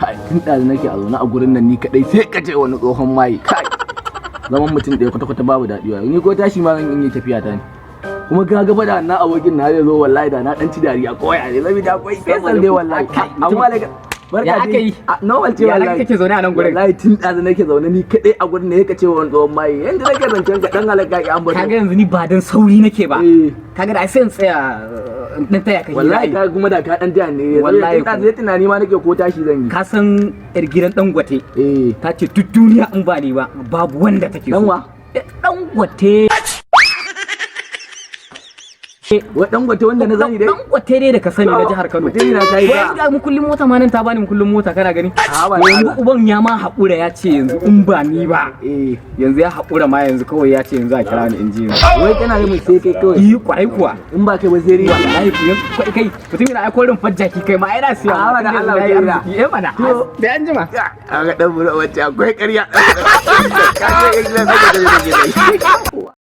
Kai, tun ɗazu nake a zaune a gurin nan ni kaɗai, sai ka ce wani tsohon maye. Kai, zaman mutum ɗaya kwata-kwata babu daɗi wa. Ni ko tashi ma zan iya tafiya ta ne. Kuma ka ga faɗa na abokin na zai zo, wallahi da na ɗan ci dariya ko ya ne, saboda akwai fesal dai wallahi. Amma daga barka. Ya aka yi? A normal ce Ya wallahi. kake zaune a nan gurin? Wallahi tun ɗazu nake zaune ni kaɗai a gurin ne, ka ce wani tsohon maye. Yanda nake zancen ka ɗan halaka ki an. Kaga yanzu ni ba dan sauri nake ba. Eh. Kaga da sai in tsaya in dan taya ka hira. Wallahi Ai. ka kuma da ka ɗan taya ne. Wallahi. Tun ɗazu tunani ma nake ko tashi zan yi. Ka san yar gidan Dangote Eh. ta ce duk duniya in ba ni ba babu wanda take so. Danwa? Eh, Dangote. Wai Dangote wanda na sani dai? Dangote dai da ka sani na jihar Kano. Mutum yana kai Wai ba. yanzu ga mukullin mota ma nan, ta bani mukullin mota, kana gani? A ba. Yanzu uban ya ma haƙura, ya ce yanzu in ba ni ba. Eh. Yanzu ya haƙura ma, yanzu kawai ya ce yanzu a kira ni in ji yanzu. Wai kana yi sai kai kawai? Yi kwarai kuwa. In ba kai ba sai riba. Wallahi yanzu kai mutum yana aiko rin fajjaki, kai ma ai na siya. A, ba da Mutum Allah yanzu ya yi mutum yana. arziki. Eh mana. To. Da an jima. A ga dan buru wacce akwai ƙarya. Ka ce